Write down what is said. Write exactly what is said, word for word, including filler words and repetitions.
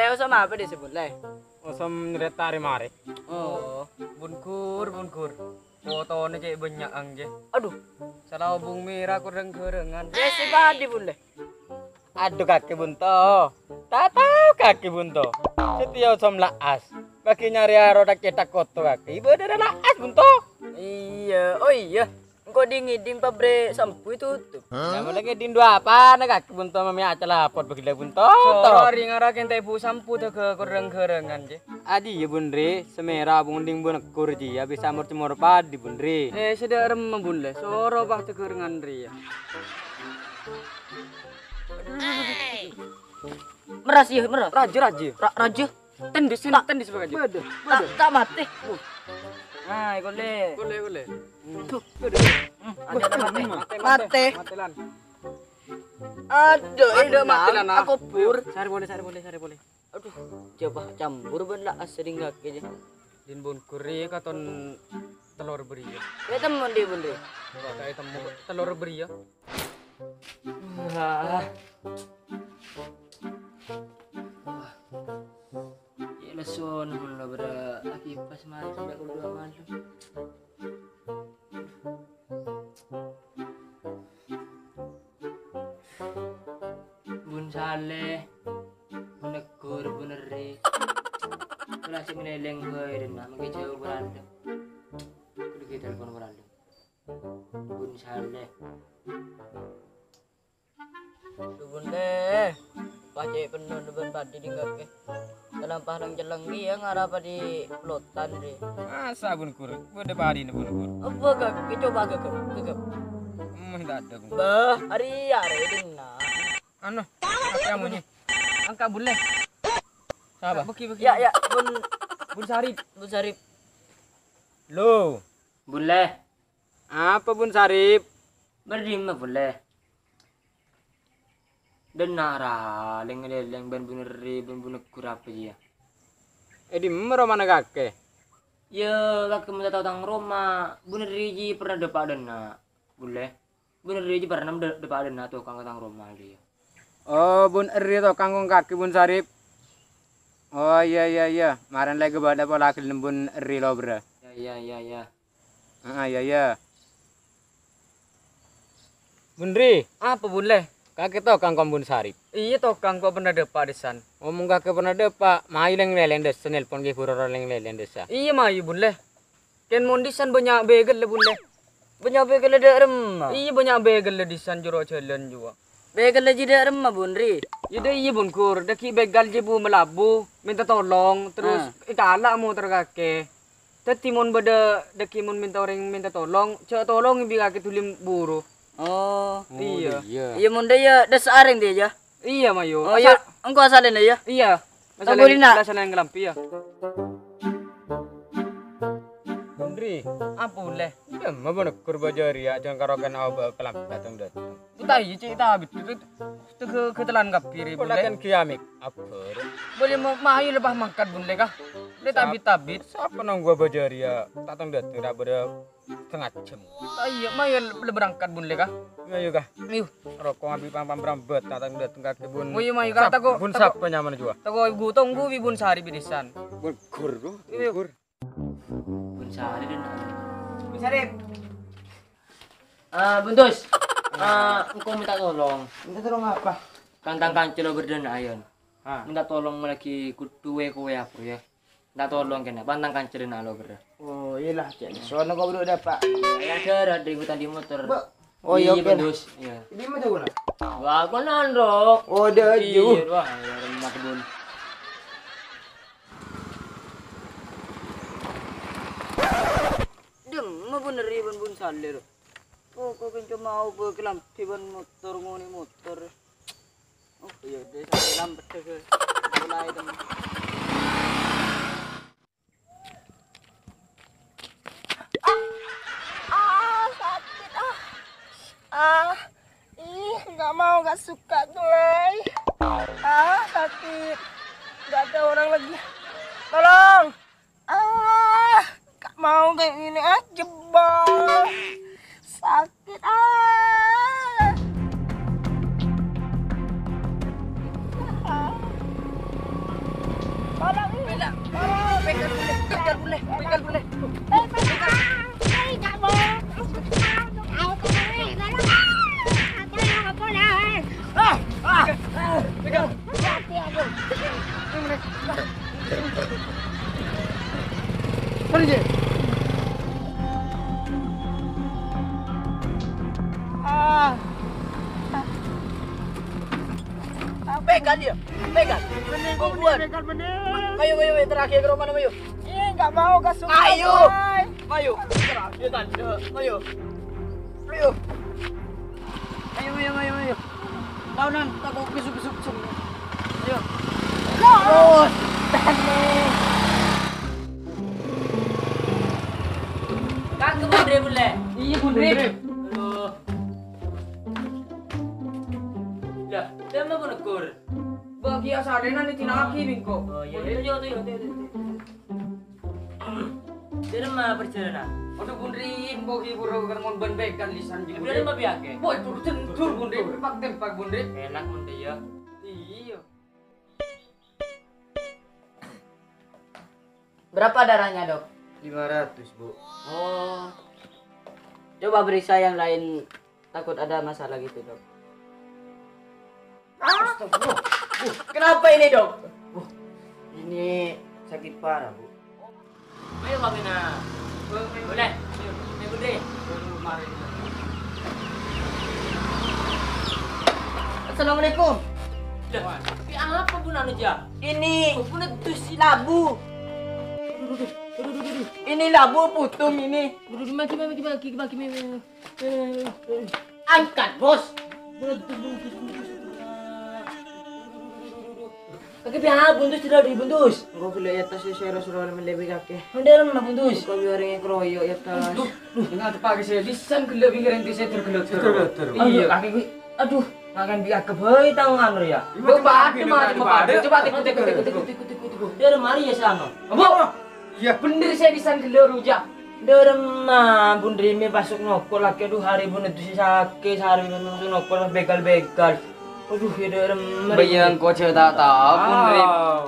Osom apa dhi' sè bulâ? Osom nyarèta rè-marè. Oh, bun ghur, bun ghur. Fotona cè' bânnya'an, jâ. Adhu. Sala obung mèra korang-korangan. Yâ, sè padhi, bulâ. Adhu, kakè bunto. Ta' tao kakè bunto. Satèya osom la'as. Bâgi nyarè aro tak-cètak koto kakè. Ibâdâna la'as bunto. Iyâ, oh iyâ. Engko' dhi-ngèdhing pabrè' sambu ètotop. Yâ, mala ngèdhing dhu apana kakè bunto mamè aca lapor bâgi la bunto. Soro rèng ara kènta' èbu sambu dâgâ korang-korangan, jâ. Adhi, yâ, bun rè, sè mèra bun ding bun ghur jiyâ bisa mor-cemmor padhi, bun rè. Eh, sè dâ' remma, bun lè. Soro pas dâgâ rengan rèya. Meras, yâ, meras. Rajâ, rajâ. Ra-, rajâ. Tendis, ta-, tendis, Pak Haji. Bâdâ, ta-, bâdâ. Ta' matè. Nah, èkollè. Kollè, kollè. Tuh, bâdâ. Hmm, aja matè. Matè, matè. Matè. Matè, lan. Adhu, adhu, matè, lan, ah. Aku bur. Sarè polè, sarè polè, sarè polè. Adhu, coba campur bân la asring kakè, jâ. Dhin bun ghur rè katon tello bâriyâ. Yâ, temmo dhi', bun rè. Coba ta' ètemmo tello bâriyâ. Wah. Yâ, lesso nemmen lo, Bro. Lagi pas mari sampai kudu malu. Bun Saleh, bun Negur, bun Eri. Kula sik ngeleleng bae, dan mangke jauh berandem. Kudu kita telepon berandem. Bun Saleh. Dubun deh. Pacè' penno dubun padhi dingngak ke. Dalam pahlong celeng dia ngarapa di pelotan deh. Masa bun kur? Bun de padhi ne bun kur. Apa gak? Coba gak, gak, gak. Hmm, tak ada bun. Bah, hari ya, hari ini nah. Anu, apa yang bunyi? Angka bule. Siapa? Beki, beki. Ya, ya, bun, bun Sarip. Bun Sarip. Lo. Bule. Apa, Bun Sarip? Bârâmma polè? Dânna' ra lèng-ngalèlèng bân bun Eri, bân bun Negur apa jiyâ? È dimma romana kakè? Yâ, kakè mon ta' tao tang roma, bun Eri jiyâ pernah dâpa' dânna', polè. Bun Eri jiyâ pernah dâ-, dâpa' dânna' tokang ka tang roma jiyâ. Oh, bun Eri tokang kong kakè, Bun Sarip. Oh, iyâ, iyâ, iyâ. Marèn lè ghâbâlâ pola ghellem bun Eri lo, bro. Iyâ, iyâ, iyâ, iyâ. Heeh, iyâ, iyâ. Bun Ri. Apa, Bun Lè? Kakè tokang kong Bun Sarip. Iyâ, tokang kong pernah dâpa' dhisân. Omong kakè pernah dâpa', mayu lèng-ngalèlèng dâssa, nelpon ghi' buru ro lèng-ngalèlèng dâssa. Iyâ, mayu, Bun Lè. Kèng mon dhisân bânnya' bhâghâllâ, Bun Lè. Bânnya' bhâghâllâ dâ' remma? Iyâ, bânnya' bhâghâllâ dhisân juru jhâlân juwâ. Bhâghâllâ jiyâ dâ' remma, Bun Ri? Iyâ, dâ' iyâ, Bun Gur. Dâgghi' bhâghâl jiyâ bu-malabu, mènta tolong, terros èkala' motor kakè. Dâddhi mon bâdâ dâgghi' mon mènta orèng mènta tolong, jhâ' tolongè bi' kakè dhuli buru. Oh. Iyâ. Iyâ, mon dâ' iyâ, dâssa' arèng dâ' iyâ. Iyâ, mayu. Oh, iyâ. Engko' asalèna, yâ? Iyâ. Tunggu dina. Asalèna nglambi, yâ. Bun Ri, ampon, Lè. Dâ' emma bân neggur bâjâ rèya, jhâng karo kèn aobâ kalambi dâteng-dâteng. Iyâ, Cè', ta' abit. Tèghâ-, ghâtellan kabbhi rè, Bun Lè. Pola kèn ghi' amèk, abhâr. Boleh ma-, mayu lepas mangkat, Bun Lè, kah? Lè, ta' abit-abit. Sapa nongghu bâjâ rèya, dâteng-dâteng ra bâdâ Setengah jam. Ah, iyâ, mayu lè-, lè-, berangkat, Bun Lè, kah? Ayo, kah? Ayo. Roko' abi' pam-pam rambet, dâteng-dâteng kakè, Bun. Oh, iyâ, mayu, kah? Sap-, tako', Bun tako', sapa nyamana juwâ? Tako' Ibu Tonggu, bi' Bun Sari bi' dhisân. Bun Gur, Bun. Ayo. Gur. Bun Sari dâ' na'an. Bun Sari. Ah, Bun Dus. Ah, engko' minta tolong. Minta tolong apa? Kan tang kanca lo berdana ayon. Ah. Minta tolong lagi kudu we kowe apa ya? Minta tolong kena, pantang kanca dâ' na'an lo berdana. Oh, iyâlah, Cèk. Soalnya kau berdua dapat. Ya, ada, ada ikutan di motor. Ba-, oh, iya, Bun Dus. Iya. Di mana tuh, Bun? Wah, aku nandok. Oh, ada. Iya, wah, ya, rumah kebun. Dâ' emma bân Ri bân Bun Salè, ro. Kok, kok, kèng coma aobâ kalambi bân motor, ngonè' motor. Oh, iyâ, dâ' sampe' lambat dâ' ke. Mulai, teman. Ah, ah, sakit, ah. Ah, ih, nggak mau, nggak suka, Glay. Ah, sakit. Nggak ada orang lagi. Tolong. Ah, nggak mau kayak gini aja, Bang. Sakit, ah. Ah. Begal, boleh, begal, boleh. Ah, ah, begal. Mari, Cek. Ah. Begal, ya? Begal. Bener, bener, begal, bener. Ayo, ayo, ayo, terakhir ke rumah, ayo. Ih, nggak mau ke sungai, Ayo. Bray. Ayo. Terakhir, tadi. Ayo. Ayo. Ayo, ayo, ayo, ayo. Laonan, tak kok besok, besok, besok. Ayo. Terus. Tahan, nih. Kagak, Bundri, boleh? Iya, Bundri. Aduh. Lah, dia mau menegur. Bagi asarena nih tinaki, Bingko. Oh, iya, iya, iya, iya, iya, iya. Dâremma perjalanan? Aduh, Bundri, Bingko ki pura kan mon ban begal lisan ji, Bundri. Dâremma piyake? Woi, tur jendur, Bundri. Tempak-tempak, Bundri. Enak, Bundri, ya. Iya. Berapa darahnya, Dok? Lima ratus, Bu. Oh. Coba periksa yang lain, takut ada masalah gitu, Dok. Astagfirullah. Bu, kenapa ini, Dok? Bu, ini sakit parah, Bu. Ayo, Pak Bina. Boleh. Ayo, Bundri. Assalamualaikum. Lah, tapi apa gunanya, Ja? Ini labu. Ini labu putung ini. Aduh, aduh, aduh, aduh. Aduh, aduh, aduh, aduh, aduh. Aduh, aduh, aduh, aduh, aduh. Angkat, Bos. Kaki pihak buntus tidak dibuntus. Engko' gella' è attas sè Rasulullah melebi kake. Mendem mah buntus. Engko' biarenge keroyok è attas. Duh, duh, dengan tepake sè lisan gella' bingkireng sè tergelok. Tergelok. Iya, kaki gue. Aduh, makan bi' agak bae tau anu ya. Iya, Bapak cuma ada mah, cuma ada. Coba tiku, tiku, tiku, tiku, tiku, tiku, tiku. Dia ada mari ya sana. Apa? Iya. Bener sè lisan gella' rujak. Dâremma, Bundri mè' pas nokol lagi, aduh, hari pun itu sè sakè', sehari pun itu nokol begal-begal. Aduh, ya dâremma. Bayang kok jâ' ta' tao, Bundri. Aw.